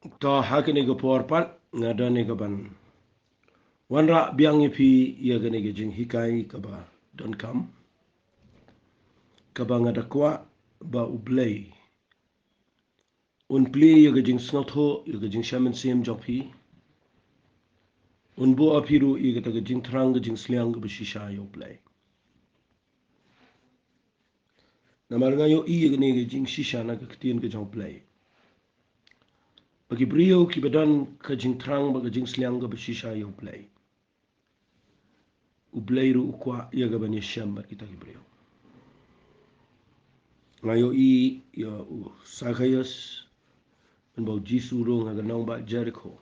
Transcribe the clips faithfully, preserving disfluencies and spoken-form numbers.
To ha kane ka por pat nga don ïa ka ban wanrah biang ïa phi ïa kane ka jinghikai kaba donkam, kaba nga da kwah ba U Blei un plie ïa ka jingsngewthuh, ïa ka jingshem mynsiem jong phi. Un buh ïa phi ruh ïa kata ka jingthrang, ka jingsliang kaba shisha ïa U Blei. Namar nga ïohi ïa kane ka jingshisha na ka ktien ka jong U Blei, ba ki briew kiba don ka jingthrang bad ka jingsliang kaba shisha ïa U Blei, U Blei ruh u kwah ïa ka ban ïashem bad kita ki briew. Nga ïohi ïa u Sakhaios, mynba U Jisu u rung ha ka nongbah Jerikho,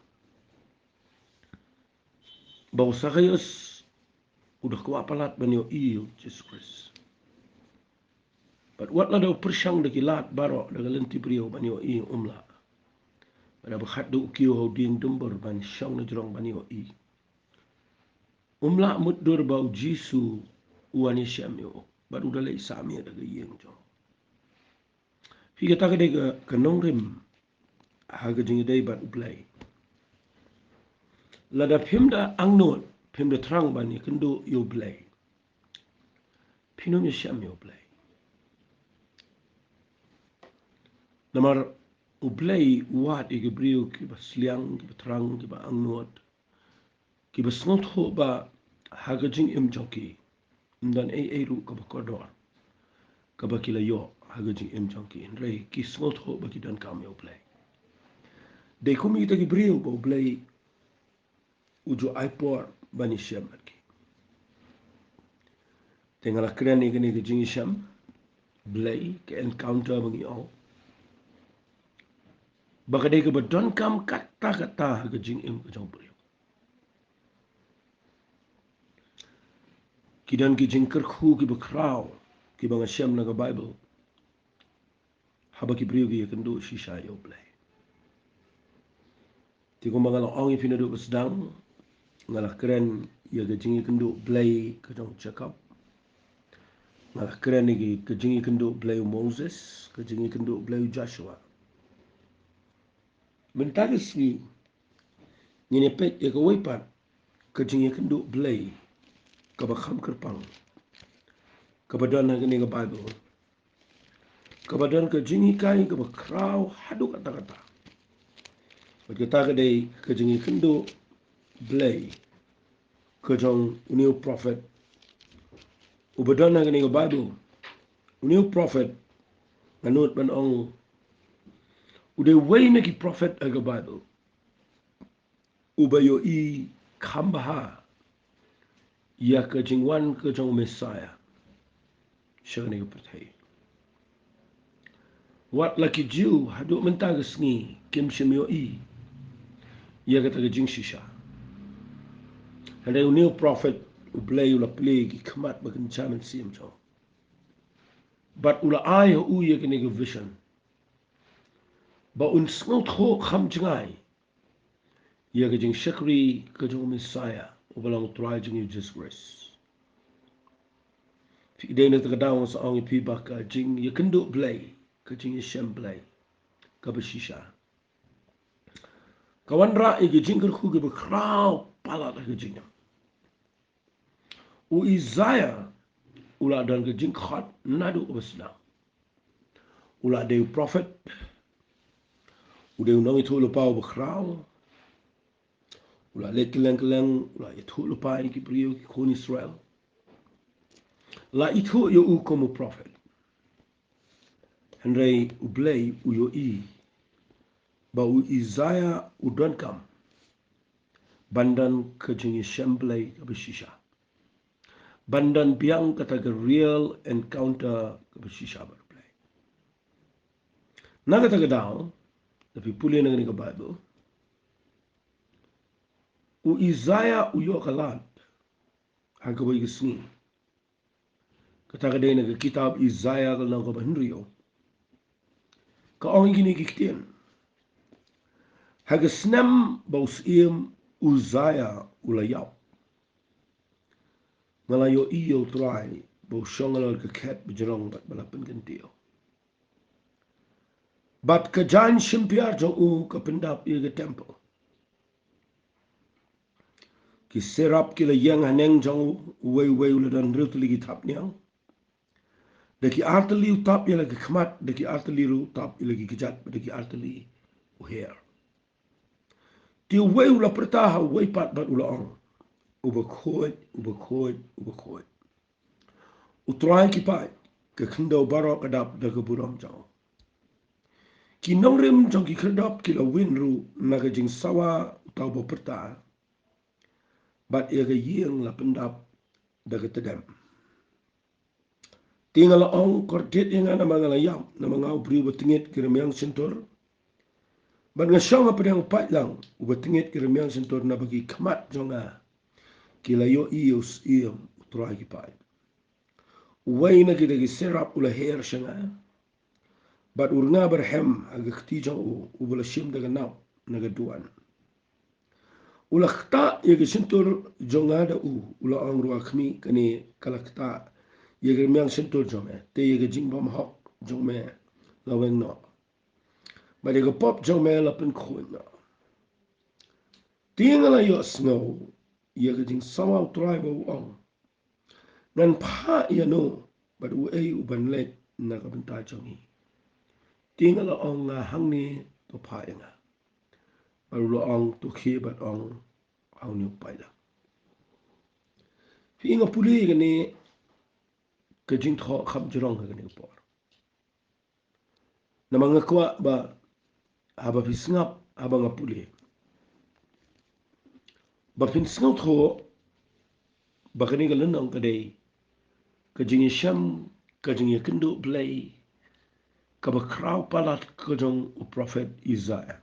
ba u Sakhaios u da kwah palat ban ïohi ïa U Jisu Khrist. Bad wat la da u pyrshang da ki lad baroh, da ka lynti briew ban ïohi, um lah. Bad haba khatduh u kiew ha u dieng dumbur ban shong na jrong ban ïohi, um lah mutdur ba U Jisu u wan ïashem ïa u, bad u da leit sah miet ha ka ïing jong u. Phi, kata ka dei ka, ka nongrim ha ka jingïadei bad U Blei. Lada phim da angnud, phim da thrang ban ïakynduh ïa U Blei, phin ym ïashem ïa U Blei. Namar U Blei u wad ïa ki briew kiba sliang, kiba thrang, kiba angnud, kiba sngewthuh ba ha ka jingim jong ki ym don ei ei ruh kaba kordor kaba ki la ïoh ha ka jingim jong ki, hynrei ki sngewthuh ba ki donkam ïa U Blei. Dei kum kita ki briew ba U Blei u ju ai por ban ïashem bad ki. Te nga la kren ïa kane ka jingïashem Blei, ka encounter ba ngi ong, ba ka dei kaba donkam katta katta ha ka jingim ka jong u briew. Ki don ki jingkyrkhu kiba khraw kiba nga shem na ka Baibl, haba ki briew ki ïakynduh shisha ïa U Blei. Te kumba nga la ong ïa phi naduh ba sdang, nga la kren ïa ka jingïakynduh Blei ka jong u Jakob. Nga la kren ïa ka jingïakynduh Blei u Moses, ka jingïakynduh Blei u Joshua. Mynta ka sngi ngin ïa peit ïa kawei pat ka jingïakynduh Blei kaba kham kyrpang, kaba don ha kane ka Baibl, kaba don ka jinghikai kaba khraw haduh katta katta. Bad kata ka dei ka jingïakynduh Blei ka jong une u prophet uba don ha kane ka Baibl. Une u prophet, nga nud ban ong, u dei uwei na ki prophet ha ka Baibl uba ïohi kham bha ïa ka jingwan ka jong u Messiah sha kane ka pyrthei. Wat la ki Jiw haduh mynta ka sngi kim shym ïohi ïa kata ka jingshisha. Hynrei une u prophet, U Blei u la plie ki khmat ba kynja mynsiem jong u, bad u la ai ha u ïa kane ka vision, ba un sngewthuh kham jngai ïa ka jingshakri ka jong u Messiah uba long u Trai jong ngi u Jisu Khrist. Phi, dei na kata ka daw nga sa ong ïa phi ba ka jingïakynduh Blei, ka jingïashem Blei kaba shisha, ka wanrah ïa ka jingkyrkhu kaba khraw palat ha ka jingim. U Isaiah u la don ka jingkhot naduh ba sdang. U la dei u prophet, u dei u nongïathuhlypa uba khraw. U la leit kylleng kylleng, u la ïathuhlypa ïa ki briew, ki khun Israel. La ithuh ïa u kum u prophet. Hynrei U Blei u ïohi ba u Isaiah u donkam ban don ka jingïashem Blei kaba shisha, ban don biang kata ka real encounter kaba shisha bad U Blei. Na kata ka daw, lada phi pule na kane ka Baibl, u Isaiah u ïoh ka lad ha kawei ka sngi. Kata ka dei na ka kitab Isaiah ka lynnong kaba hynriew. Ka ong ïa kine ki ktien: Ha ka snem ba u syiem Uzziah u la ïap, nga la ïohi ïa u Trai ba u shong halor ka khet bajrong bad ba la pynkyntiew. Bad ka jaiñ shim piar jong u ka pyndap ïa ka temple. Ki seraph ki la ïeng haneng jong u, uwei uwei u la don hynriew tylli ki thapniang. Da ki artylli u tap ïa la ki khmat, da ki artylli ruh u tap ïa la ki kjat, da ki artylli u her. Te uwei u la pyrta ha uwei pat bad u la ong, "Uba khuid, uba khuid, uba khuid, U Trai ki paid, ka khyndew baroh ka dap da ka burom jong u. Ki nongrim jong ki khyrdop ki la win ruh na ka jingsawa uta uba pyrta, bad ïa ka ïing la pyndap da ka tdem." Te nga la ong, "Kordit ïa nga namar nga la ïap, namar nga u briew uba tngit ki rmiang shyntur. Bad nga shong hapdeng u paidlang uba tngit ki rmiang shyntur, naba ki khmat jong nga ki la ïohi ïa u Syiem U Trai ki paid. Uwei na kita ki seraph u la her sha nga, bad u rnga barhem ha ka kti jong u, uba la shim da ka nap na ka duwan. U la ktah ïa ka shyntur jong nga da u, u la ong ruh, 'Khmih, kane ka la ktah ïa ka rmiang shyntur jong me, te ïa ka jingbymhok jong me la weng noh, bad ïa ka pop jong me la pynkhuid noh.' Te nga la ïohsngew ïa ka jingsawa U Trai ba u ong, 'Ngan phah ïa no, bad uei uban leit na ka bynta jong ngi?' Te nga la ong, 'Nga hangne, to phah ïa nga.' Bad u la ong, 'To khie bad ong ha une u paidlang.'" Phi, nga pule ïa kane ka jingthoh kham jrong ha kane ka por. Namar nga kwah ba haba phi sngap, haba nga pule, ba phin sngewthuh ba kane ka lynnong ka dei ka jingïashem, ka jingïakynduh Blei kaba khraw palat ka jong u prophet Isaiah.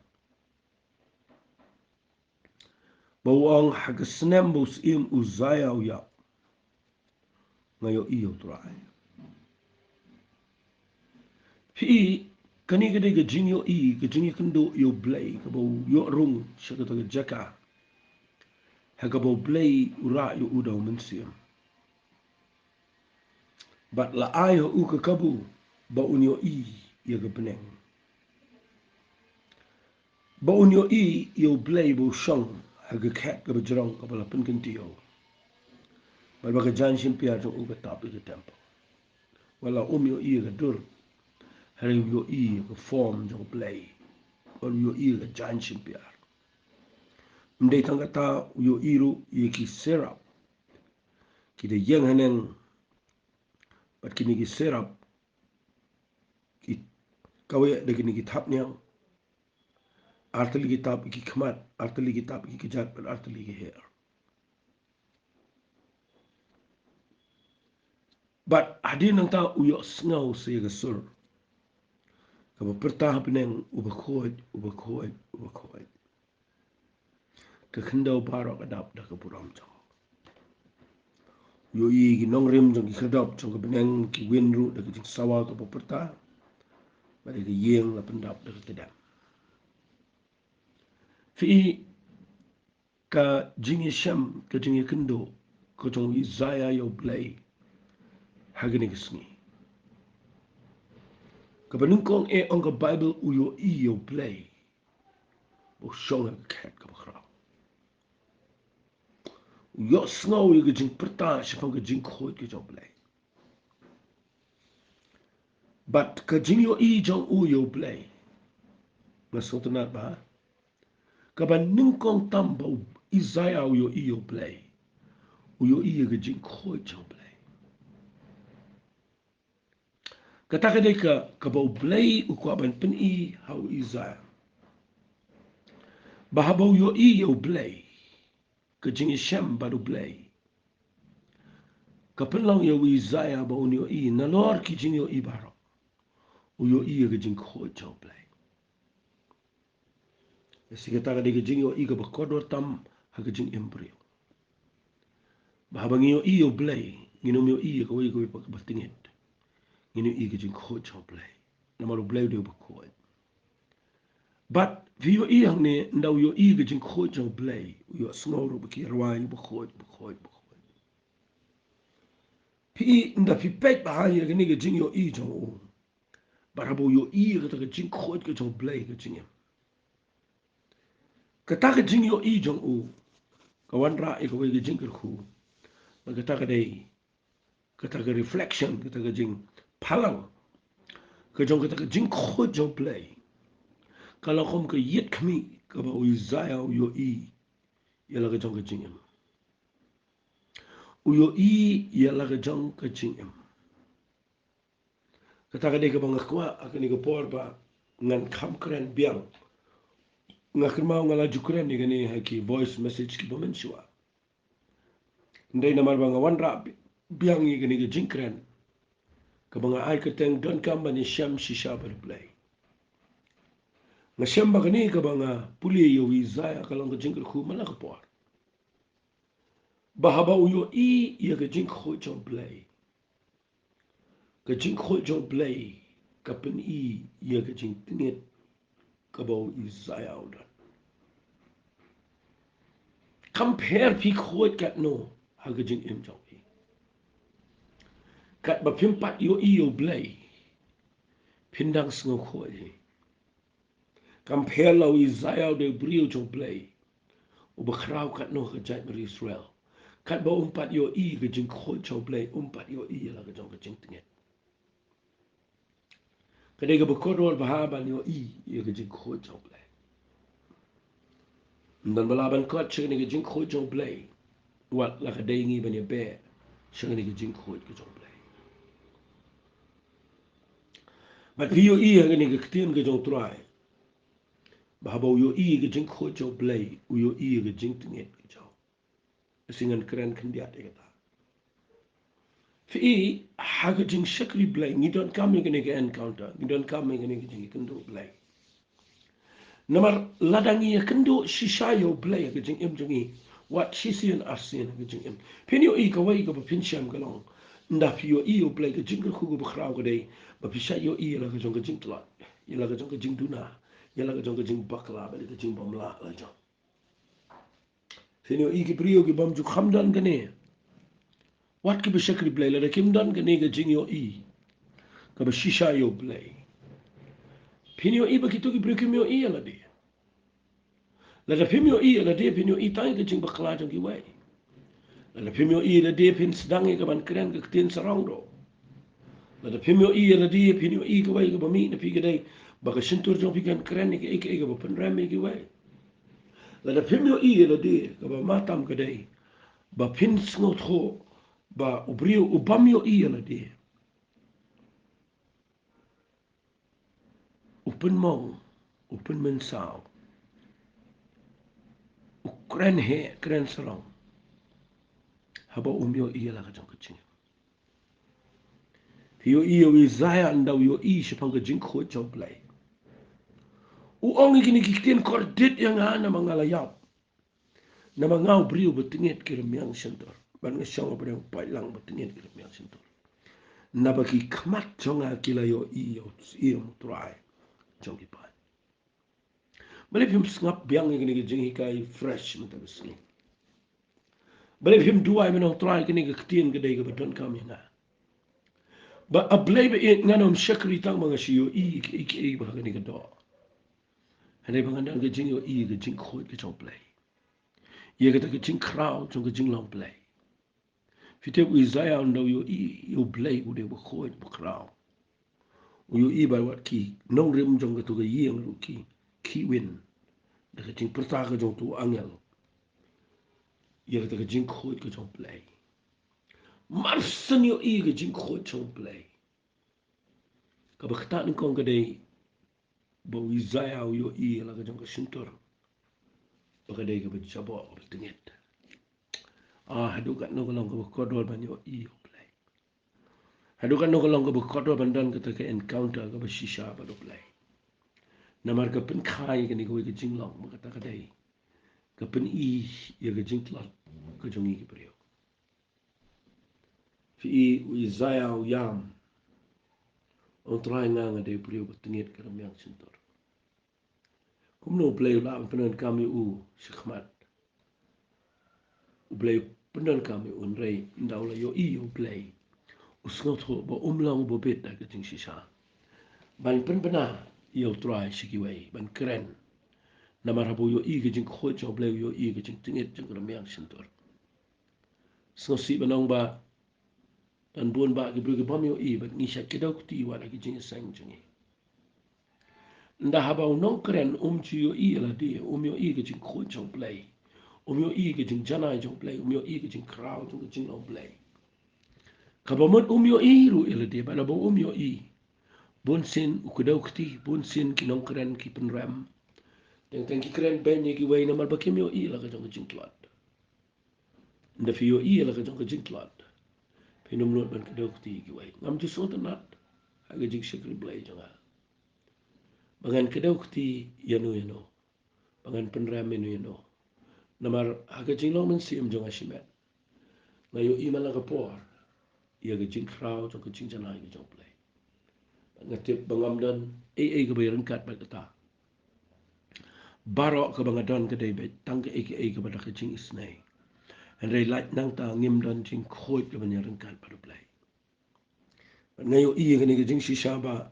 Ba u ong, "Ha ka snem ba u Syiem Uzziah u ïap, nga ïohi ïa U Trai." Phi, kane ka dei ka jingïohi, ka jingïakynduh ïa U Blei kaba u ïoh rung sha kata ka jaka, ha kaba U Blei u rah ïa u da U Mynsiem. Bad la ai ha u ka kabu ba un ïohi ïa ka bneng, ba un ïohi ïa U Blei ba u shong ha ka khet kaba jrong kaba la pynkyntiew, bad ba ka jaiñ shim piar jong u ka tap ïa ka temple. Wat la um ïohi ïa ka dur, hynrei u ïohi ïa ka form jong U Blei, bad u ïohi ïa ka jaiñ shim piar. Ym dei tang kata, u ïohi ruh ïa ki seraph ki da ïeng haneng, bad kine ki seraph ki kawei da kine ki thapniang, artylli ki tap ïa ki khmat, artylli ki tap ïa ki kjat, bad artylli ki her. Bad hadien nangta u ïohsngew sa ïa ka sur kaba pyrta ha bneng, "Uba khuid, uba khuid, uba khuid, ka khyndew baroh ka dap da ka burom jong u." U ïohi ki nongrim jong ki khyrdop jong ka bneng ki win ruh da ka jingsawa kaba pyrta, bad ïa ka ïing la pyndap da ka tdem. Phi, ka jingïashem, ka jingïakynduh ka jong u Isaiah ïa U Blei ha kane ka sngi, kaba nyngkong eh ong ka Baibl u ïohi ïa U Blei ba u shong ha ka khet kaba khraw. U ïohsngew ïa ka jingpyrta shaphang ka jingkhuid ka jong U Blei. Bad ka jingïohi jong u ïa U Blei, nga sngewtynnat ba kaba nyngkong tam ba u Isaiah u ïohi ïa U Blei, u ïohi ïa ka jingkhuid jong U Blei. Kata ka dei ka, kaba U Blei u kwah ban pyni ha u Isaiah, ba haba u ïohi ïa U Blei, ka jingïashem bad U Blei, ka pynlong ïa u Isaiah ba un ïohi, nalor ki jingïohi baroh, u ïohi ïa ka jingkhuid jong U Blei. Ïa shi kata ka dei ka jingïohi kaba kordor tam ha ka jingim briew. Ba haba ngi ïohi ïa U Blei, ngin ym ïohi ïa kawei kawei pat kaba tyngeh. Ngin ïohi ïa ka jingkhuid jong U Blei. Namar U Blei u dei uba khuid. Bad phi ïohi hangne, ynda u ïohi ïa ka jingkhuid jong U Blei, u ïohsngew ruh ba ki rwai, "Uba khuid, uba khuid, uba khuid." Phi, ynda phi peit bha ïa kane ka jingïohi jong u, Bad haba u ïohi ïa kata ka jingkhuid ka jong U Blei ha ka jingim, kata ka jingïohi jong u ka wanrah ïa kawei ka jingkyrkhu. Bad kata ka dei, kata ka reflection, kata ka jingphalang ka jong kata ka jingkhuid jong U Blei, ka long kum ka ïit khmih kaba u Isaiah u ïohi ïa la ka jong ka jingim. U ïohi ïa la ka jong ka jingim. Kata ka dei kaba nga kwah ha kane ka por ba ngan kham kren biang. Nga kynmaw nga la ju kren ïa kane ha ki voice message kiba mynshuwa. Hynrei namar ba nga wanrah bi-, biang ïa kane ka jingkren, kaba nga ai kyrteng donkam ban ïashem shisha bad U Blei. Nga shem ba kane kaba nga pule ïa u Isaiah ka long ka jingkyrkhu man la ka por. Ba haba u ïohi ïa ka jingkhuid jong U Blei, ka jingkhuid jong U Blei ka pyni ïa ka jingtngit kaba u Isaiah u don. Kam pher phi khuid katno ha ka jingim jong phi, katba phim pat ïohi ïa U Blei, phin dang sngew khuid hi. Kam pher la u Isaiah u dei u briew jong U Blei, uba khraw katno ha ka jaitbynriew Israel, katba um pat ïohi ka jingkhuid jong U Blei, um pat ïohi ïa la ka jong ka jingtngit. Ka dei kaba kordor bha ban ïohi ïa ka jingkhuid jong U Blei. Ym don ba lah ban kot sha kane ka jingkhuid jong U Blei, wat la ka dei ngi ban ïabeh sha kane ka jingkhuid ka jong U Blei. Bad phi ïohi ha kane ka ktien ka jong U Trai, ba haba u ïohi ka jingkhuid jong U Blei, u ïohi ka jingtngit ka jong. Te ngan kren khyndiat ïa kata. Phi i, ha ka jingshakri Blei ngi donkam ïa kane ka encounter, ngi donkam ïa kane ka jingïakynduh Blei. Namar lada ngi ïakynduh shisha ïa U Blei ha ka jingim jong ngi, wat shisien arsien ha ka jingim, phin ïohi kawei kaba phin shem ka long, ynda phi ïohi ïa U Blei, ka jingkyrkhu kaba khraw ka dei ba phi shait ïohi ïa la ka jong ka jingtlot, ïa la ka jong ka jingduna, ïa la ka jong ka jingbakla bad ïa ka jingbymlah la jong. Phin ïohi ki briew ki bym ju kham don kane, wat kiba shakri Blei, lada kim don kane ka jingïohi kaba shisha ïa U Blei, phin ïohi ba kito ki briew kim ïohi ïa lade. Lada phim ïohi ïa lade, phin ïohi tang ïa ka jingbakla jong kiwei. Lada phim ïohi ïa lade, phin sdang ïa ka ban kren ka ktien sarong ruh. Lada phim ïohi ïa lade, phin ïohi kawei kaba mih na phi ka dei ba ka shyntur jong phi kan kren ïa kaei kaei kaba pynrem ïa kiwei. Lada phim ïohi ïa lade, kaba ma tam ka dei ba phin sngewthuh ba u briew u bym ïohi ïa lade, u pynmong, u pynmynsaw, u kren heh kren sarong haba um ïohi ïa la ka jong ka jingim. Phi ïohi ïa u Isaiah, ynda u ïohi shaphang ka jingkhuid jong U Blei, u ong ïa kine ki ktien: Kordit ïa nga namar nga la ïap, namar nga u briew ba tngit ki rmiang shyntur, bad nga shong ha pdeng u paitlang ba tngit ki rmiang shyntur. Naba ki khmat jong nga ki la ïohi ïa u Syiem, u Trai jong ki paid. Balei phim sngap biang ïa kine ki jinghikai fresh mynta ka sngi? Balei phim duwai mynta, Trai, kine ki ktien ka dei kaba donkam ïa nga? Ba A Blei ba ïeit, ngan ym shakri tang ba nga shu ïohi ïa kiei kiei ba ha kane ka doh. Hynrei ba ngan don ka jingïohi ïa ka jingkhuid ka jong U Blei, ïa kata ka jingkhraw jong ka jinglong Blei. Phi tip, u Isaiah, ynda u ïohi ïa U Blei, u dei uba khuid, uba khraw, u ïohi ba wat ki nongrim jong kato ka ïing ruh ki khih win da ka jingpyrta ka jong uto u angel ïa kata ka jingkhuid ka jong U Blei. Mar shen ïohi ïa ka jingkhuid jong U Blei, kaba ktah nyngkong ka dei ba u Isaiah u ïohi ïa la ka jong ka shyntur ba ka dei kaba jaboh, kaba tngit. Ah, haduh katno ka long kaba kordor ban ïohi ïa U Blei. Haduh katno ka long kaba kordor ban don kata ka encounter kaba shisha bad U Blei. Namar ka pynkha ïa kane kawei ka jinglong, ba kata ka dei ka pyni ïa ka jingtlot ka jong ngi ki briew. Phi i, u Isaiah u ïam, u ong, Trai, nga, nga dei u briew ba tngit ki rmiang shyntur. Kumno U Blei u lah ban pyndonkam ïa u shakhmat? U Blei u pyndonkam ïa u, hynrei ynda u la ïohi ïa U Blei, u sngewthuh ba um long uba bit ha ka jingshisha. ban pynbna ïa U Trai sha kiwei ban kren. Namar haba u ïohi ka jingkhuid jong U Blei, u ïohi ka jingtngit jong ka rmiang shyntur. Sngewsih ban ong ba don bun bah ki briew ki bym ïohi bad ngi shait kdew kti wat ha ki jingïaseng jong ngi. Ynda haba u nongkren um ju ïohi ïa lade, um ïohi ka jingkhuid jong U Blei, um ïohi ka jingjanai jong U Blei, um ïohi ka jingkhraw jong ka jinglong Blei. Kaba mut um ïohi ruh ïa lade, bad haba um ïohi, bun sien u kdew kti, bun sien ki nongkren ki pynrem. Teng teng ki kren beiñ ïa kiwei namar ba kim ïohi la ka jong ka jingtlot. Ynda phi ïohi la ka jong ka jingtlot, phin ym nud ban kdew kti ïa kiwei. Ngam ju sngewtynnat ha ka jingshakri Blei jong nga ba ngan kdew kti ïano ïano, ba ngan pynrem ïano ïano. Namar ha ka jinglong mynsiem jong nga shimet, nga ïohi man la ka por ïa ka jingkhraw jong ka jingjanai ka jong U Blei. Nga tip ba ngam don ei ei kaba ïaryngkat bad kata. Baroh kaba nga don ka dei beit tang kaei kaei kaba da ka jingisynei. Hynrei lait nangta ngim don jingkhuid kaba ïaryngkat bad U Blei. Bad nga ïohi ïa kane ka jingshisha ba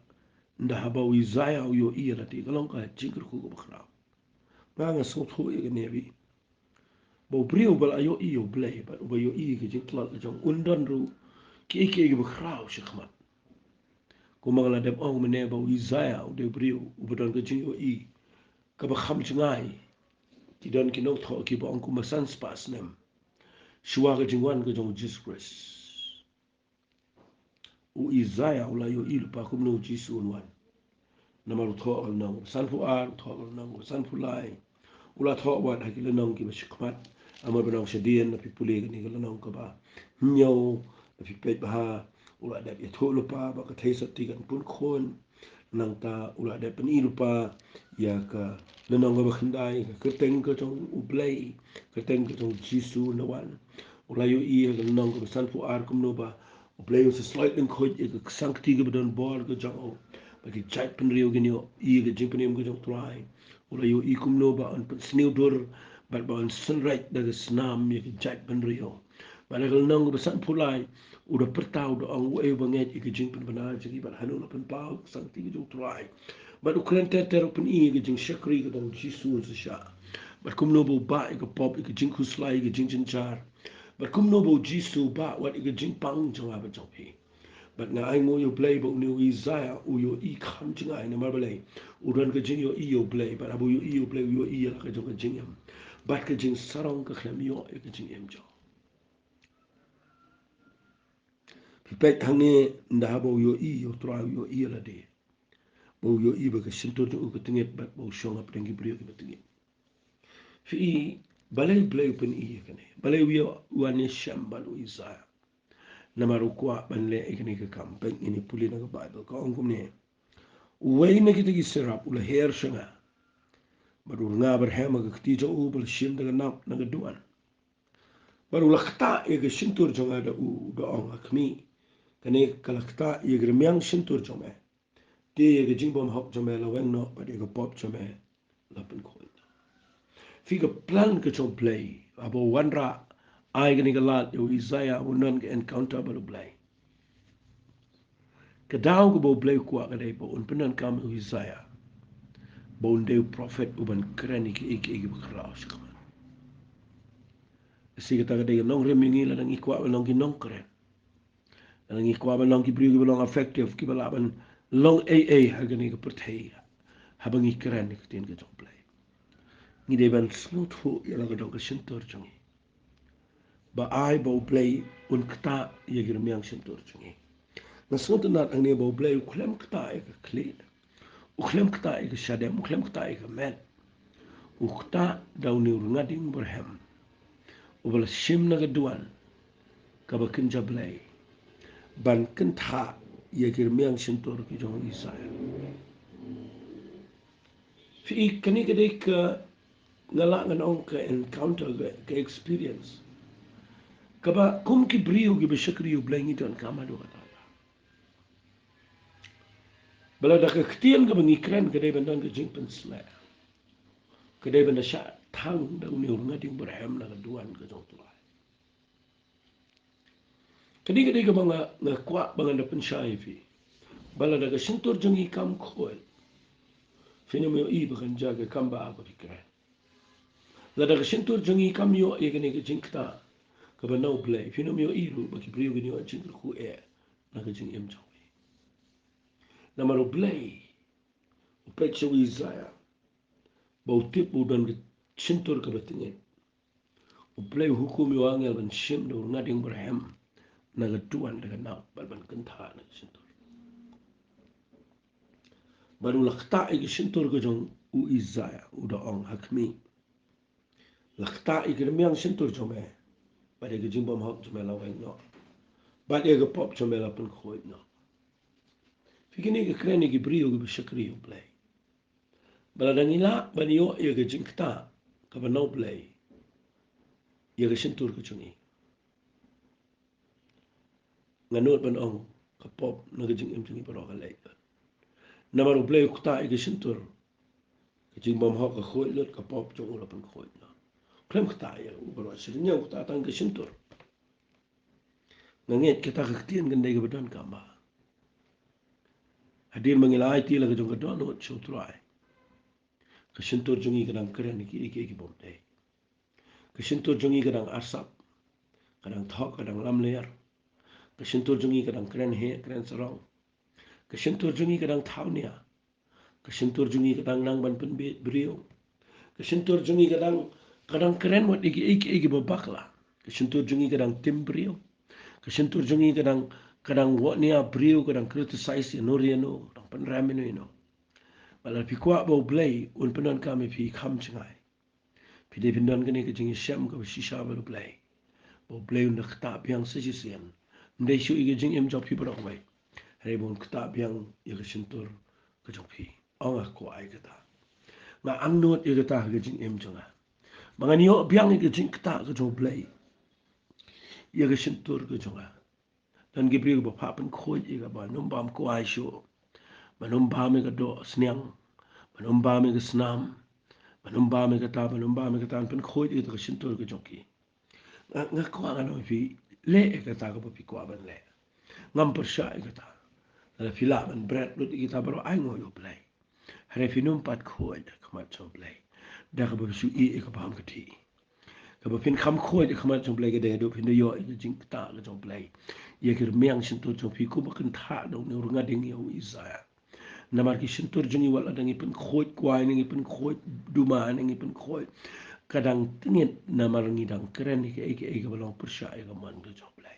ynda haba u Isaiah u ïohi ïa lade, ka long ka jingkyrkhu kaba khraw. Nga, nga sngewthuh ïa kane ba u briew uba la ïohi ïa U Blei bad uba ïohi ïa ka jingtlot ka jong u, un don ruh kiei kiei kiba khraw sha khmat. Kumba nga la dep ong mynne ba u Isaiah u dei u briew uba don ka jingïohi kaba kham jngai. Ki don ki nongthoh kiba ong kumba san spah snem shuwa ka jingwan ka jong U Jisu Khrist, u Isaiah u la ïohi lypa kumno U Jisu un wan. Namar u thoh ka lynnong kaba sanphew ar, u thoh ka lynnong kaba sanphew lai, u la thoh wat ha ki lynnong kiba shakhmat. Namar ba nang shadien, lada phi pule kane ka lynnong kaba hynñiew, lada phi peit bha, u la dep ïathuh lypa ba ka theisotti kan pun khun. Nangta u la dep pyni lypa ïa ka lynnong kaba khyndai, ka kyrteng ka jong U Blei, kyrteng ka jong U Jisu un wan. U la ïohi ïa ka lynnong kaba sanphew ar kumno ba U Blei un sa sloit lyngkhuid ïa ka ksangkti kaba don bor ka jong u, ba ki jaitbynriew kin ïohi ïa ka jingpynim ka jong U Trai. U la ïohi kumno ba un pynsniew dur bad ba un synreit da ka snam ïa ki jaitbynriew. Bad ha ka lynnong kaba sanphew lai u da pyrta, u da ong, uei uba ngeit ïa ka jingpynbna jong ngi bad hano la pynpaw ka ksangkti ka jong U Trai. Bad u kren ter ter, u pyni ïa ka jingshakri ka jong U Jisu un sa shah, bad kumno ba u bah ïa ka pop, ïa ka jingkhuslai, ïa ka jingjynjar. Bad kumno ba U Jisu u bah wat ïa ka jingpang jong nga bad jong phi. Bad nga ainguh ïa U Blei ba une u Isaiah u ïohi kham jngai, namar balei? U don ka jingïohi ïa U Blei, bad haba u ïohi ïa U Blei u ïohi ïa la ka jong ka jingim, bad ka jingsarong ka khlem ïoh ïa ka jingim jong u. Phi peit hangne, ynda haba u ïohi ïa U Trai u ïohi ïa lade, ba u ïohi ba ka shyntur jong u ka tngit bad ba u shong hapdeng ki briew kiba tngit. Phi i, balei U Blei u pyni ïa kane? Balei u ïa, u wan ïashem bad u Isaiah? Namar u kwah ban leh ïa kane ka kam. Peit, ngin ïa pule na ka Baibl, ka ong kumne: Uwei na kita ki seraph u la her sha nga, bad u rnga byrhem ha ka kti jong u ba la shim da ka nap na ka duwan. Bad u la ktah ïa ka shyntur jong nga da u, da u ong, A khmih, kane ka la ktah ïa ka rmiang shyntur jong me. Te ïa ka jingbymhok jong me la weng noh, bad ïa ka pop jong me la pynkhuid. Phi, ka plan ka jong U Blei, haba u wanrah ai kane ka lad ïa u Isaiah, u don ka encounter bad U Blei. Ka daw kaba U Blei u kwah ka dei ba un pyndonkam ïa u Isaiah, ba un dei u prophet uban kren ïa kiei kiei kiba khraw sha khmat. Shi katta ka dei ka nongrim ïa ngi lada ngi kwah ban long ki nongkren. Lada ngi kwah ban long ki briew kiba long effective, kiba lah ban long ei ei ha kane ka pyrthei, haba ngi kren ïa ka ktien ka jong U Blei, ngi dei ban sngewthuh ïa la ka dong ka shyntur jong ngi, ba ai ba U Blei un ktah ïa ki rmiang shyntur jong ngi. Nga sngewtynnat hangne ba U Blei u khlem ktah ïa ka khlieh, u khlem ktah ïa ka shadem, u khlem ktah ïa ka met. U ktah da une u rnga ding byrhem uba la shim na ka duwan kaba kynja Blei, ban kynthah ïa ki rmiang shyntur ki jong u Isaiah. Phi i, kane ka dei ka, nga lah ngan ong, ka encounter, ka, ka experience kaba kum ki briew kiba shakri U Blei ngi donkam haduh katta. Ba lada ka ktien kaba ngi kren ka dei ban don ka jingpynshlur, ka dei ban da shah thang da une u rnga ding byrhem na ka duwan ka jong U Trai. Kane ka dei kaba nga, nga kwah ba ngan da pynshai ïa phi. Ba lada ka shyntur jong ngi kam khuid, phin ym ïohi ba kan jia ka kam ba ap ba phi kren. Lada ka shyntur jong ngi kam ïoh ïa kane ka jingktah kaba na U Blei, phin ym ïohi ruh ba ki briew kin ïoh jingkyrkhu eh na ka jingim jong phi. Namar U Blei u peit sha u Isaiah ba u tip ba u don ka shyntur kaba tyngeh. U Blei u hukum ïa u angel ban shim da u rnga dieng ba rhem na ka duwan da ka nap bad ban kyntha na ka shyntur. Bad u la ktah ïa ka shyntur ka jong u Isaiah, u da ong, ha khmih, la ktah ïa ka rmiang shyntur jong me, bad ïa ka jingbymhok jong me la weng noh, bad ïa ka pop jong me la pynkhuid noh. Phi, kine ki kren ïa ki briew kiba shakri ïa U Blei. Ba lada ngi lah ban ïoh ïa ka jingktah kaba na U Blei ïa ka shyntur ka jong ngi, nga nud ban ong ka pop na ka jingim jong ngi baroh ka leit lut. Namar U Blei u ktah ïa ka shyntur, ka jingbymhok ka khuid lut, ka pop jong u la pynkhuid noh. Khlem ktah ïa u baroh shisien, u ktah tang ka shyntur. Nga ngeit kata ka ktien kan dei kaba donkam bha. Hadien ba ngi la aiti la ka jong ka dohnud sha U Trai, ka shyntur jong ngi ka dang kren ïa kiei kiei ki bym dei. Ka shyntur jong ngi ka dang arsap, ka dang thok, ka dang lamler. Ka shyntur jong ngi ka dang kren heh, kren sarong. Ka shyntur jong ngi ka dang thaw nia. Ka shyntur jong ngi ka dang nang ban pynbeit briew. Ka shyntur jong ngi ka dang, ka dang kren wat ïa kiei kiei kiba bakla. Ka shyntur jong ngi ka dang tim briew. Ka shyntur jong ngi ka dang, ka dang wad nia briew, ka dang criticize ïano re ïano, ka dang pynrem ïano ïano. Bad lada phi kwah ba U Blei un pyndonkam ïa phi kham jngai, phi dei phin don kane ka jingïashem kaba shisha bad U Blei, ba U Blei un da ktah biang sa shisien. Ym dei shuh ïa ka jingim jong phi baroh kawei, hynrei ba un ktah biang ïa ka shyntur ka jong phi. Ong, nga kwah ïa kata. Nga angnud ïa kata ha ka jingim jong nga, ba ngan ïoh biang ïa ka jingktah ka jong U Blei ïa ka shyntur ka jong nga. Don ki briew ba phah pynkhuid ïa ka, ban ym bam kwai shuh, ban ym bam ïa ka doh sniang, ban ym bam ïa ka snam, ban ym bam ïa kata, ban ym bam ïa kata, ban pynkhuid ïa ka shyntur ka jong ki. Nga, nga kwah ngan ong ïa phi, leh ïa kata kaba phi kwah ban leh. Ngam pyrshah ïa kata. Lada phi lah ban bret lut ïa kita baroh, ai nguh ïa U Blei. Hynrei phin ym pat khuid ha khmat jong U Blei da kaba phi shu ïeh ïa ka bam ka dih. Kaba phin kham khuid ha khmat jong U Blei ka dei haduh phin da ïoh ïa ka jingktah ka jong U Blei ïa ki rmiang shyntur jong phi, kumba kyntha da une u rnga dieng ïa u Isaiah. Namar ki shyntur jong ngi, wat la dang ngi pynkhuid kwai ne ngi pynkhuid duma ne ngi pynkhuid, ka dang tyngit namar ngi dang kren ïa kiei kiei kaba long pyrshah ïa ka mon ka jong U Blei.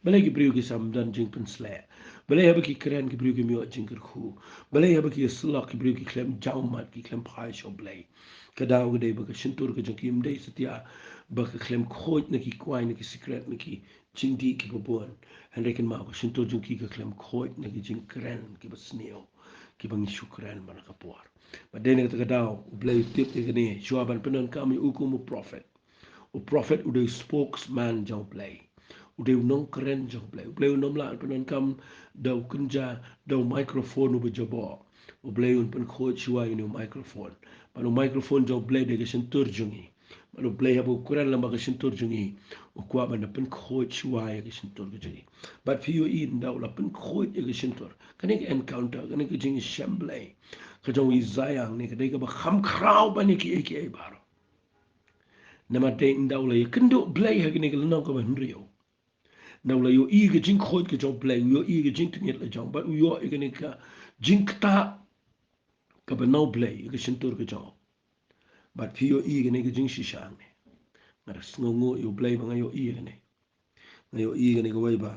Balei ki briew ki sam don jingpynsleh? Balei haba ki kren ki briew kim ïoh jingkyrkhu? Balei haba ki ïasyllok ki briew ki khlem jaw mat, ki khlem phai sha U Blei? Ka daw ka dei ba ka shyntur ka jong ki ym dei satia ba ka khlem khuid na ki kwai, na ki sikret, na ki jingdih kiba bun. Hynrei kynmaw, ka shyntur jong ki ka khlem khuid na ki jingkren kiba sniew, kiba ngi shu kren man la ka por. Bad dei na kata ka daw U Blei u tip ïa kane, shuwa ban pyndonkam ïa u kum u prophet. U prophet u dei u spokesman jong U Blei. U dei u nongkren jong U Blei. U Blei um lah pyndonkam da u kynja, da u microphone uba jaboh. U Blei un pynkhuid shuwa ïa une u microphone. Bad u microphone jong U Blei dei ka shyntur jong ngi. Bad U Blei haba u kren lyngba ka shyntur jong ngi, u kwah ban da pynkhuid shuwa ïa ka shyntur ka jong ngi. Bad phi ïohi, ynda u la pynkhuid ïa ka shyntur, kane ka encounter, kane ka jingïashem Blei ka jong u Isaiah hangne ka dei kaba kham khraw ban ïa kiei kiei baroh. Namar dei ynda u la ïakynduh Blei ha kane ka lynnong kaba hynriew, ynda u la ïohi ka jingkhuid ka jong U Blei, u ïohi ka jingtyngit la jong, bad u ïoh ïa kane ka jingktah kaba na U Blei ïa ka shyntur ka jong u. Bad phi ïohi kane ka jingshisha hangne. Nga da sngewnguh ïa U Blei ba nga ïohi ïa kane. Nga ïohi ïa kane kawei ba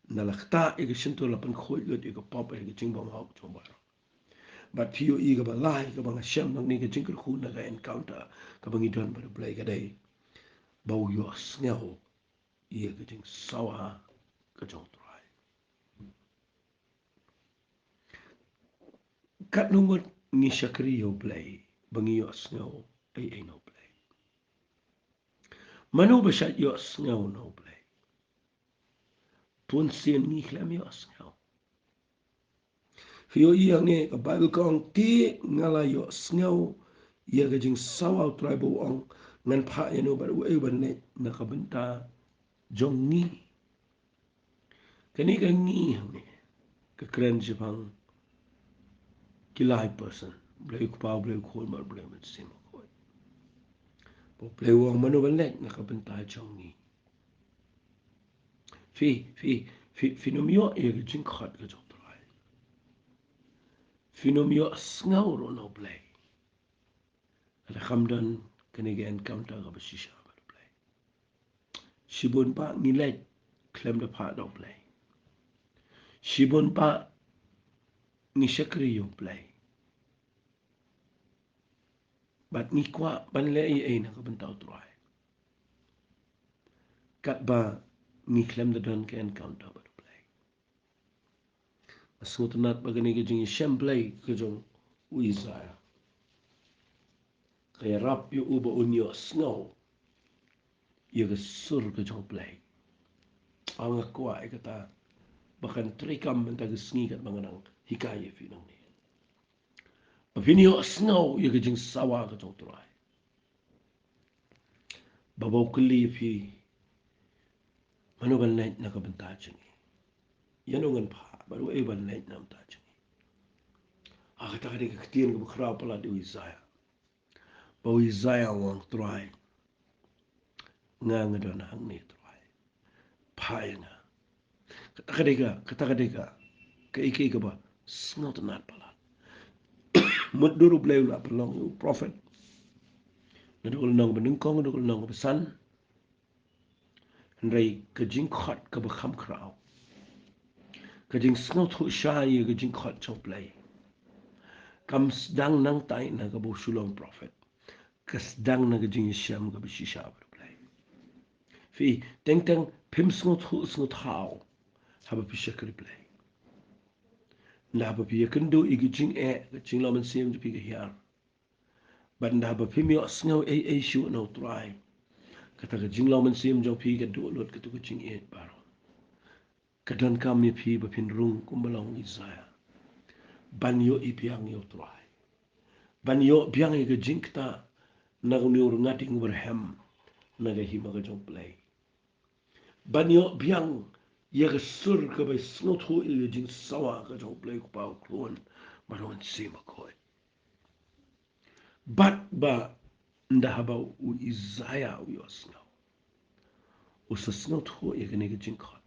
na la ktah ïa ka shyntur, la pynkhuid lut ïa ka pop, ïa ka jingbymhok jong baroh. Bad phi ïohi kaba lai kaba nga shem nangne, ka jingkyrkhu na ka encounter kaba ngi don bad U Blei ka dei ba u ïohsngew ïa ka jingsawa ka jong U Trai. Katno ngut ngi shakri ïa U Blei ba ngi ïohsngew ei ei na U Blei? Mano ba shait ïohsngew na U Blei? Bun sien ngi khlem ïohsngew. Phi ïohi hangne ka Baibl ka ong, te nga la ïohsngew ïa ka jingsawa U Trai ba u ong, ngan phah ïa no bad uei u ban leit na ka bynta jong ngi? Kane ka ngi hangne ka kren shaphang ki lai person. Blei u Kpa, Blei u Khun, bad Blei u Mynsiem Bakhuid. Ba u Blei u ong mano ban leit na ka bynta jong ngi. Phi, phi, phi, phin ym ïoh ïa ka jingkhot ka jong u Trai. Phin ym ïohsngew ruh na u Blei lada kham don kane ka encounter kaba shisha bad u Blei. Shibun ba ngi leit khlem da phah da u Blei. Shibun ba ngi shakri ïa u Blei. Bad ngi kwah ban leh ei ei na ka bynta u Trai, katba ngi khlem da don ka encounter bad u Blei. Nga sngewtynnat ba kane ka jingïashem Blei ka jong u Isaiah ka ïarap ïa u ba un ïohsngew ïa ka sur ka jong u Blei. Nga kwah ïa kata ba kan treikam mynta ka sngi katba nga nang hikai ïa phi nangne. Ba phin ïohsngew ïa ka jingsawa ka jong u Trai. Ba ba u kylli ïa phi, mano ban leit na ka bynta jong ngi? Ïano ngan phah, bad uei ban leit na ka bynta jong ngi? Ha kata ka dei ka ktien kaba khraw palat ïa u Isaiah. Ba u Isaiah u ong, Trai, nga nga don hangne Trai. Phah ïa nga. Kata ka dei ka, kata ka dei ka, kaei kaei kaba sngewtynnat palat. Mutdur u Blei u la pynlong ïa u prophet naduh ka lynnong banyngkong haduh ka lynnong basan. Hynrei ka jingkhot kaba kham khraw, ka jingsngewthuh shai ïa ka jingkhot jong u Blei, kam sdang nangtai na kaba u shu long prophet. Ka sdang na ka jingïashem kaba shisha bad u Blei. Phi, teng teng phim sngewthuh sngewthaw haba phi shakri Blei. Nda haba phi ïakynduh ïa ka jingeh, ka jinglong mynsiem jong phi ka hiar. Bad nda haba phim ïohsngew ei ei shuh na u Trai, kata ka jinglong mynsiem jong phi ka duh lut katto ka jingïeit baroh. Ka donkam ïa phi ba phin rung kumba long u Isaiah, ban ïohi biang ïa u Trai, ban ïoh biang ïa ka jingktah na une u rnga ding uba rhem na ka hima ka jong u Blei, ban ïoh biang ïa ka sur kaba sngewthuh ïa ka jingsawa ka jong u Blei u Kpa, u Khun bad u Mynsiem Bakhuid. Bad ba nda haba u Isaiah u ïohsngew, u sa sngewthuh ïa kane ka jingkhot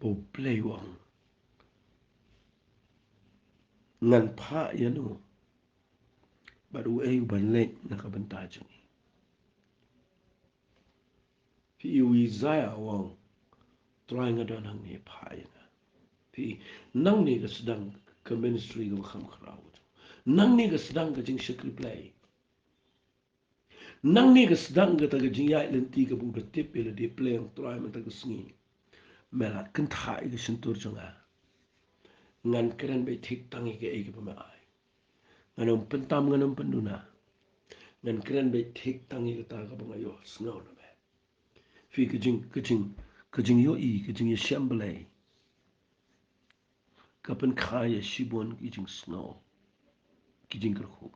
ba u Blei u ong, ngan phah ïano, bad uei u ban leit na ka bynta jong ngi? Phi, u Isaiah u ong, Trai, nga don hangne, phah ïa nga. Phi, nangne ka sdang ka ministry kaba kham khraw. Nangne ka sdang ka jingshakri Blei. Nangne ka sdang kata ka jingïaid lynti kaba u da tip ïa lade, Blei, Trai, mynta ka sngi me la kynthah ïa ka shyntur jong nga. Ngan kren beit thik tang ïa kaei kaba me ai. Ngan ym pyntam, ngan ym pynduna. Ngan kren beit thik tang ïa kata kaba nga ïohsngew na me. Phi, ka jing, ka jing, ka jingïohi, ka jingïashem Blei ka pynkha ïa shibun ki jingsngew, ki jingkyrkhu.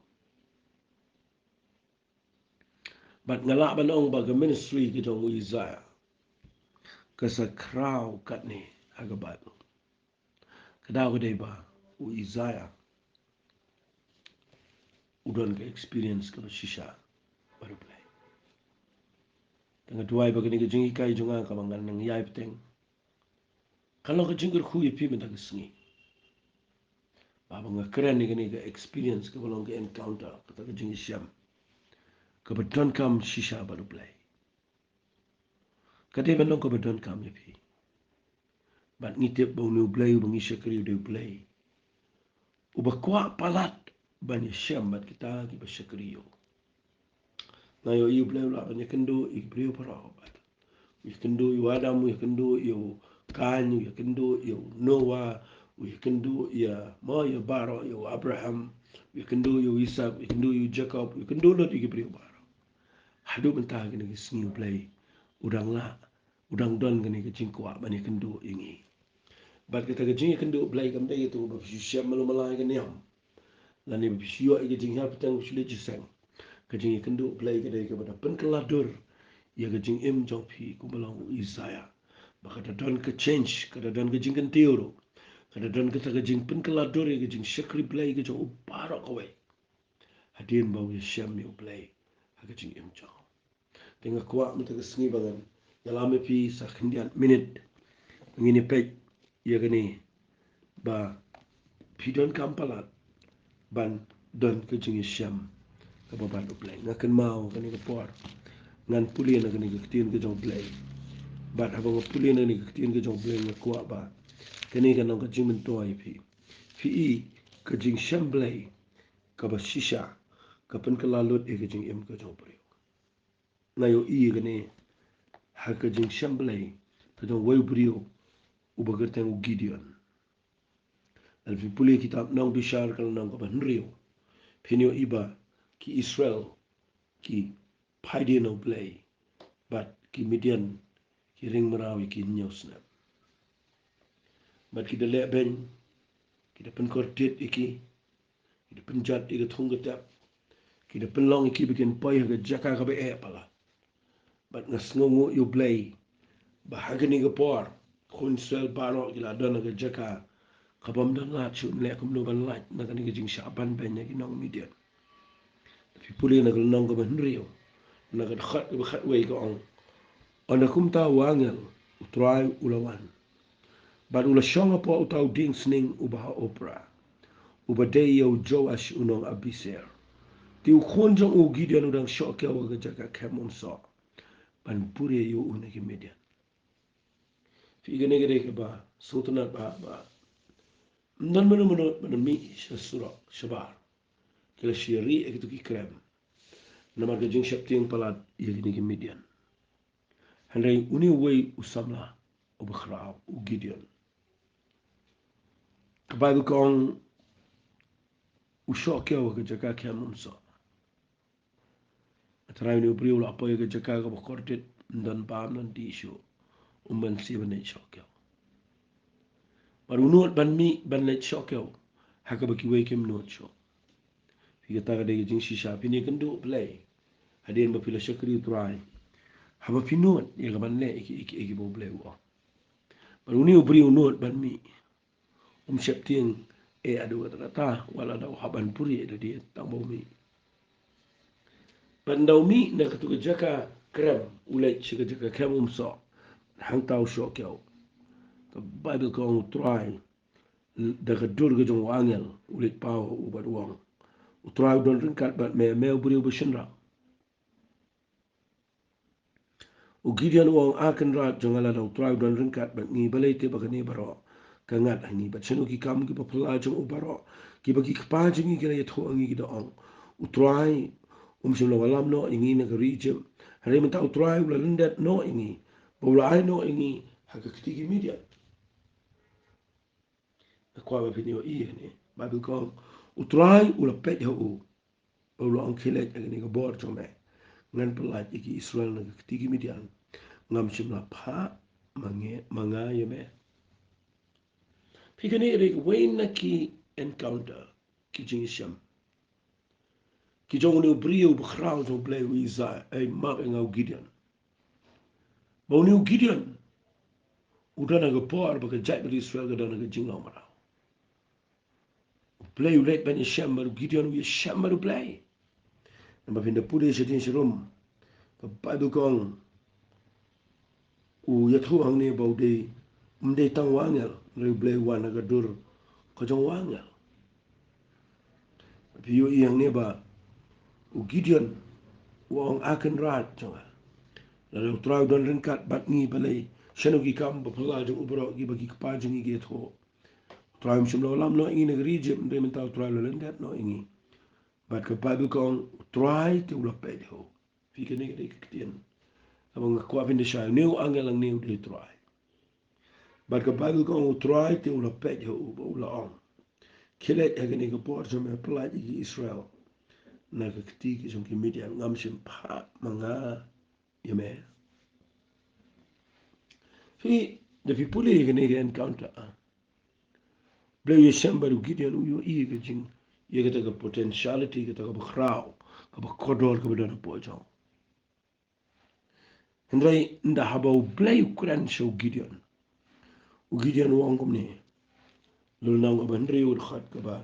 Bad nga lah ban ong ba ka ministry ka jong u Isaiah ka sa khraw katne ha ka Baibl. Ka daw ka dei ba u Isaiah u don ka experience kaba shisha bad u Blei. Te nga duwai ba kane ka jinghikai jong nga kaba ngan nang ïai bteng kan long ka jingkyrkhu ïa phi mynta ka sngi. Ba haba nga kren ïa kane ka experience kaba long ka encounter, kata ka jingïashem kaba donkam shisha bad u Blei, ka dei ban long kaba donkam ïa phi. Bad ngi tip ba une u Blei uba ngi shakri u dei u Blei uba kwah palat ban ïashem bad kita kiba shakri ïa u. Nga ïohi u Blei u lah ban ïakynduh ïa ki briew baroh. U ïakynduh ïa u Adam, u ïakynduh ïa u Kain, u ïakynduh ïa u Noah, u ïakynduh ïa, mo, ïa baroh, ïa u Abraham, u ïakynduh ïa u Isak, u ïakynduh ïa u Jakob, u ïakynduh lut ïa ki briew baroh. Haduh mynta kine ki sngi u Blei u dang lah, u dang don kane ka jingkwah ban ïakynduh ïa ngi. Bad kata ka jingïakynduh Blei kam dei kato ba phi shu shem malu malai ka niam, lane ba phi shu ïoh ïa ka jinghiar bteng ba phi shu leit shisha. Ka jingïakynduh Blei ka dei kaba da pynkylla dur ïa ka jingim jong phi kumba long u Isaiah. Ba ka da don ka change, ka da don ka jingkyntiew ruh. Ka da don kata ka jingpynkylla dur ïa ka jingshakri Blei ka jong u baroh kawei, hadien ba u ïashem ïa u Blei ha ka jingim jong u. Te nga kwah mynta ka sngi ba ngan ïalam ïa phi sa khyndiat minit, ngin ïa peit ïa kane, ba phi donkam palat ban don ka jingïashem kaba bad u Blei. Nga kynmaw kane ka por ngan pule na kane ka ktien ka jong u Blei. Bad haba nga pule na kane ka ktien ka jong u Blei, nga kwah ba kane kan long ka jingmyntoi ïa phi. Phi i, ka jingshem Blei kaba shisha ka pynkylla lut ïa ka jingim ka jong u briew. Nga ïohi ïa kane ha ka jingshem Blei ka jong uwei u briew uba kyrteng u Gideon. Lada phi pule kitab Nongbishar ka lynnong kaba hynriew, phin ïohi ba ki Israel ki phai dien na u Blei, bad ki Midian ki ring mraw ïa ki hynñiew snem. Bad ki da leh beiñ, ki da pynkordit ïa ki, ki da pynjot ïa ka thung ka tep, ki da pynlong ïa ki ba kin poi ha ka jaka kaba eh palat. Bad nga sngewnguh ïa u Blei ba ha kane ka por khun Israel baroh ki la don ha ka jaka kabym don lad shuh ban leh kumno ban lait na kane ka jingshah ban beiñ na ki nong Midian. Lada phi pule na ka lynnong kaba hynriew, na ka dkhot kaba khatwei ka ong: Ynda kumta u angel u Trai u la wan, bad u la shong hapoh uta u dieng sning uba ha Ophrah, uba dei ïa u Joash u nong Abieser. Te u khun jong u Gideon u dang shoh kiew ha ka jaka khem umsoh ban buhrieh ïa u na ki Midian. Phi, kane ka dei kaba sngewtynnat ba, ba ym don mano mano ban mih sha surok shabar. Ki la shu ïarieh ïa kito ki krem namar ka jingsheptieng palat ïa kine ki Midian. Hynrei une uwei u samla uba khraw, u Gideon, ka Baibl ka ong u shoh kiew ha ka jaka khem umsoh. Nga tharai une u briew u la poi ha ka jaka kaba kordit, ym don bam, ym don dih shuh, um ban siew ban leit shoh kiew. Bad u nud ban mih ban leit shoh kiew ha kaba kiwei kim nud shuh. Phi, kata ka dei ka jingshisha, phin ïakynduh Blei hadien ba phi la shakri u Trai, haba phi nud ïa ka ban leh ïa ki, ïa ki, ïa kiba u Blei u ong. Bad une u briew u nud ban mih, um sheptieng eh haduh katta katta, wat la da u hap ban buhrieh da dih, tang ba u mih. Bad ynda u mih na katu ka jaka krem, u leit sha ka jaka khem umsoh, hangta u shoh kiew. Ka Baibl ka ong u Trai, da ka dur ka jong u angel, u leit paw ha u bad u ong: U Trai u don ryngkat bad me, me u briew ba shynrang. U Gideon u ong: A Kynrad jong nga, lada u Trai u don ryngkat bad ngi, balei te ba kane baroh ka ngat ha ngi? Bad shano ki kam kiba phylla jong u baroh kiba ki kpa jong ngi ki la ïathuh ha ngi, ki da ong: U Trai um shym la wallam noh ïa ngi na ka ri Ijipt? Hynrei mynta u Trai u la lyndet noh ïa ngi, ba u la ai noh ïa ngi ha ka kti ki Midian. Nga kwah ba phin ïohi ïa kane. Baibl ka ong: U Trai u la peit ha u, u la ong: Khie leit ha kane ka bor jong me, ngan pyllait ïa ki Israel na ka kti ki Midian. Ngam shym la phah ma nge, ma nga ïa me. Phi, kane ka dei kawei na ki encounter, ki jingshem, ki jong une u briew ba khraw jong u Blei, u Isaiah, ei, mark ïa nga, u Gideon. Ba une u Gideon u don ha ka por ba ka jaitbynriew Israel ka don ha ka jinglong mraw. U Blei u leit ban ïashem bad u Gideon, u ïashem bad u Blei. Namar phin da pule shadien sharum, ka Baibl ka ong, u ïathuh hangne ba u dei, um dei tang u angel, hynrei u Blei u wan ha ka dur ka jong u angel. Phi ïohi hangne ba u Gideon u ong: A Kynrad jong nga, lada u Trai u don ryngkat bad ngi, balei, shano ki kam ba phylla jong u baroh kiba ki kpa jong ngi ki ïathuh? U Trai um shym la wallam noh ïa ngi na ka ri Ijipt, hynrei mynta u Trai u la lyndet noh ïa ngi. Bad ka Baibl ka ong: U Trai te u la peit ha u. Phi, kane ka dei ka ktien kaba nga kwah phin da shai, une u angel hangne u dei u Trai. Bad ka Baibl ka ong: U Trai te u la peit ha u bad u la ong: Khie leit ha kane ka bor jong me, pyllait ïa ki Israel na ka kti ki jong ki Midian. Ngam shym phah ma nga ïa me. Phi, da phi pule ïa kane ka encounter, ah, Blei u ïashem bad u Gideon, u ïohi ïa ka jing, ïa kata ka potentiality, kata kaba khraw, kaba kordor kaba don hapoh jong. Hynrei ynda haba u Blei u kren sha u Gideon, u Gideon u ong kumne: Lynnong kaba hynriew, dkhot kaba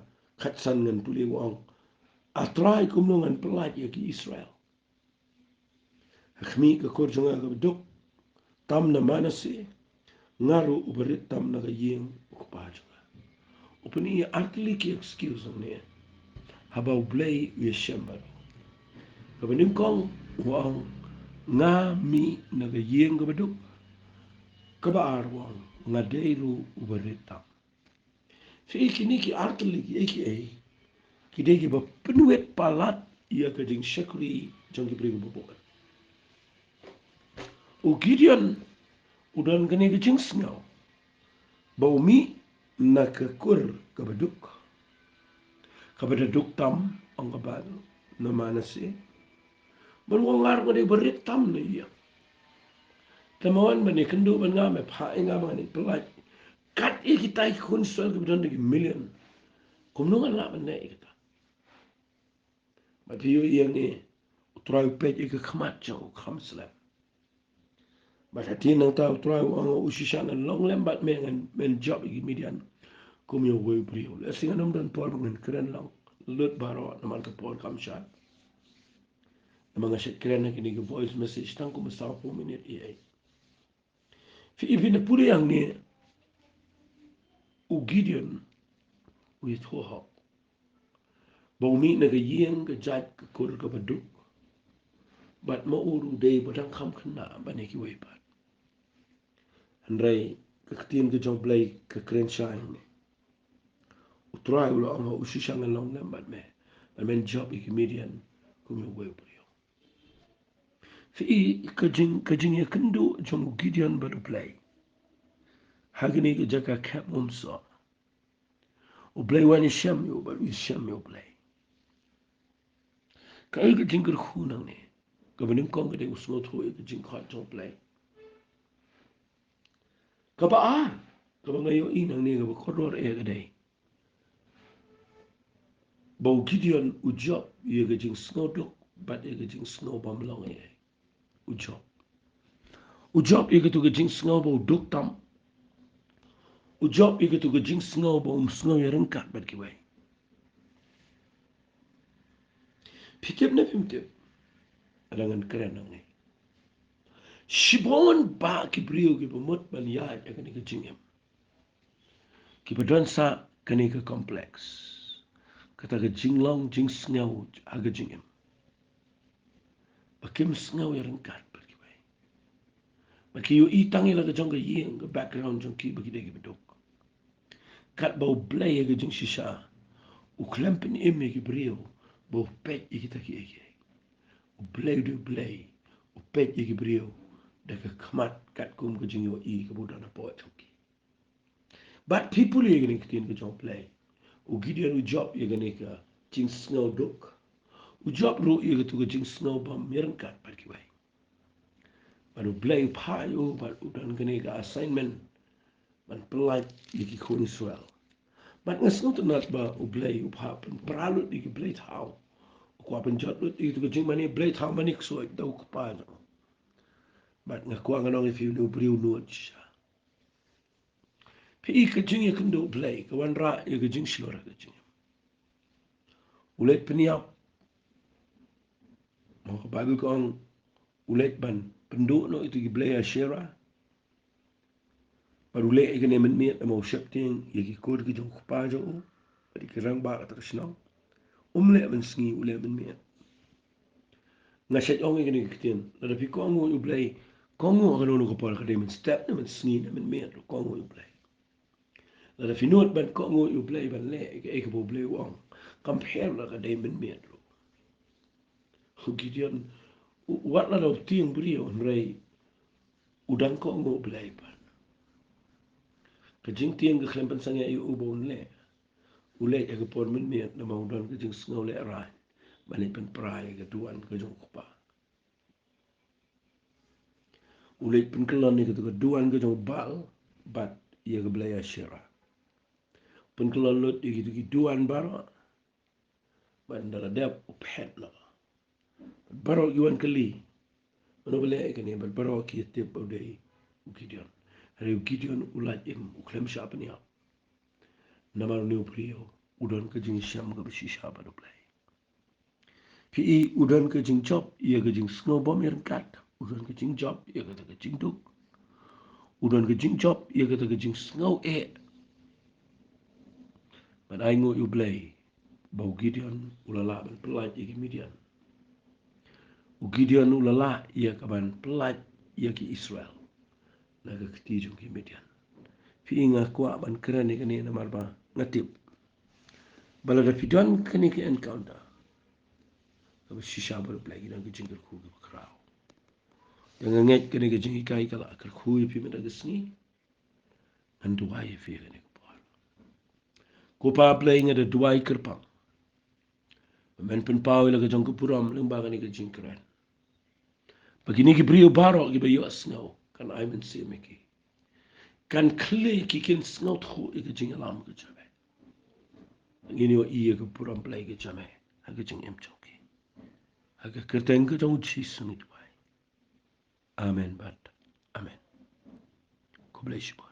khatsan ngan pule, u ong: A Trai, kumno ngan pyllait ïa ki Israel? Ha khmih ka kur jong nga kaba duk tam na Manasseh, nga ruh uba rit tam na ka ïing u kpa jong nga. U pyni artylli ki excuse hangne haba U Blei u ïashem bad u. Kaba nyngkong u ong, nga mih na ka ïing kaba duk. Kaba ar u ong, nga dei ruh uba rit tam. Phi i, kine ki artylli kiei kiei ki dei kiba pynwit palat ïa ka jingshakri jong ki briew kiba bun. U Gideon u don kane ka jingsngew ba u mih na ka kur kaba duk, kaba da duk tam, ong kaba, na Manasseh. Bad u ong, nga ruh nga dei uba rit tam na ïing. Te ma wan ban ïakynduh bad nga, me phah ïa nga ba ngan pyllait kat ïa kita ki khun Israel kiba don da ki million. Kumno ngan lah ban leh ïa kata? Bad phi ïohi hangne, U Trai u peit ïa ka khmat jong u kham slem. Bad ha kine nangta U Trai u ong ha u Shisha, ngan long lem bad me, ngan, men jop ïa ki Midian kum ïa uwei u briew. Lehse ngan ym don por ba ngan kren lang lut baroh namar ka por kam shad. Namar nga shait kren ha kine ki voice message tang kumba sawphew minit ïa ei. Phi i, phin da pule hangne, u Gideon u ïathuh hok ba u mih na ka ïing, ka jait, ka kur kaba duk. Bad ma u ruh u dei ba dang kham khynnah ban ïa kiwei pat. Hynrei ka ktien ka jong U Blei ka kren shai hangne. U Trai u la ong ha u Shisha, ngan long lem bad me, bad men jop ïa ki Midian kum ïa uwei u briew. Phi i, ka jing, ka jingïakynduh jong u Gideon bad U Blei ha kane ka jaka khep umsoh. U Blei u wan ïashem ïa u bad u ïashem ïa U Blei. Kaei ka jingkyrkhu nangne? Kaba nyngkong ka dei u sngewthuh ïa ka jingkhot jong U Blei. Kaba ar, kaba nga ïohi nangne kaba kordor eh ka dei ba u Gideon u jop ïa ka jingsngew duk bad ïa ka jingsngew bym long ei ei. U jop. U jop ïa katu ka jingsngew ba u duk tam. U jop ïa katu ka jingsngew ba um sngew ïaryngkat bad kiwei. Phi tip ne phim tip, lada ngan kren nangne, shibun bah ki briew kiba mut ban ïaid ha kane ka jingim, kiba don sa kane ka complex, kata ka jinglong jingsngew ha ka jingim, ba kim sngew ïaryngkat bad kiwei. Ba ki ïohi tang ïa la ka jong ka ïing, ka background jong ki, ba ki dei kiba duk. Katba U Blei ha ka jingshisha u khlem pynim ïa ki briew ba u peit ïa kita kiei kiei. U Blei u dei U Blei, u peit ïa ki briew da ka khmat katkum ka jingïohi kaba u don hapoh jong ki. Bad phi pule ïa kane ka ktien ka jong U Blei, u Gideon u jop ïa kane ka jingsngew duk. U jop ruh ïa katu ka jingsngew bym ïaryngkat bad kiwei. Bad U Blei u phah ïa u, bad u don kane ka assignment ban pyllait ïa ki khun Israel. Bad nga sngewtynnat ba U Blei u phah pynpra lut ïa ki blei thaw. U kwah pynjot lut ïa katu ka jingmane blei thaw mane ksuid da u kpa jong u. Bad nga kwah ngan ong ïa phi, une u briew u nud shisha. Phi i, ka jingïakynduh U Blei ka wanrah ïa ka jingshlur ha ka jingim. U leit pynïap. Mo, ka Baibl ka ong u leit ban pynduh noh ïa ki blei Asherah. Bad u leh ïa kane mynmiet namar u sheptieng ïa ki kur ki jong u kpa jong u bad ïa ki rangbah kata ka shnong. Um leh mynsngi, u leh mynmiet. Nga shait ong ïa kane ka ktien, lada phi kohnguh ïa U Blei, kohnguh ha kano kano ka por, ka dei mynstep ne mynsngi ne mynmiet ruh, kohnguh ïa U Blei. Lada phi nud ban kohnguh ïa U Blei ban leh ïa kaei kaba U Blei u ong, kam pher lada ka dei mynmiet ruh. U Gideon, u, wat lada u tieng briew, hynrei u dang kohnguh U Blei pat. Ka jingtieng ka khlem pynsahngiah ïa u ba un leh. U leh ha ka por mynmiet namar u don ka jingsngew lehraiñ ban leit pynpra ïa ka duwan ka jong u kpa. U leit pynkyllon ïa katu ka duwan ka jong u Baal bad ïa ka blei Asherah. Pynkyllon lut ïa kitu ki duwan baroh. Bad ynda la dep u phet noh. Bad baroh ki wan kylli, mano ba leh ïa kane? Bad baroh ki ïatip ba u dei u Gideon. Hynrei u Gideon u lait im, u khlem shah pynïap. Namar une u briew u don ka jingshem kaba shisha bad U Blei. Phi i, u don ka jingjop ïa ka jingsngew bym ïaryngkat. U don ka jingjop ïa kata ka jingduk. U don ka jingjop ïa kata ka jingsngew eh. Bad ainguh ïa U Blei ba u Gideon u la lah ban pyllait ïa ki Midian. U Gideon u la lah ïa ka ban pyllait ïa ki Israel na ka kti jong ki Midian. Phi i, nga kwah ban kren ïa kane namar ba nga tip ba lada phi don kane ka encounter kaba shisha bad U Blei, ki don ka jingkyrkhu kaba khraw. Te nga ngeit kane ka jinghikai ka la kyrkhu ïa phi mynta ka sngi. Ngan duwai ïa phi kane ka por. Ko Pa Blei, nga da duwai kyrpang ba men pynpaw ïa la ka jong ka burom lyngba kane ka jingkren, ba kine ki briew baroh kiba ïohsngew kan ai mynsiem ïa ki, kan khlieh ki, kin sngewthuh ïa ka jingïalam ka jong me. Ngin ïohi ïa ka burom Blei ka jong me ha ka jingim jong ki. Ha ka kyrteng ka jong U Jisu ngi duwai. Amen bad amen. Khublei shibun.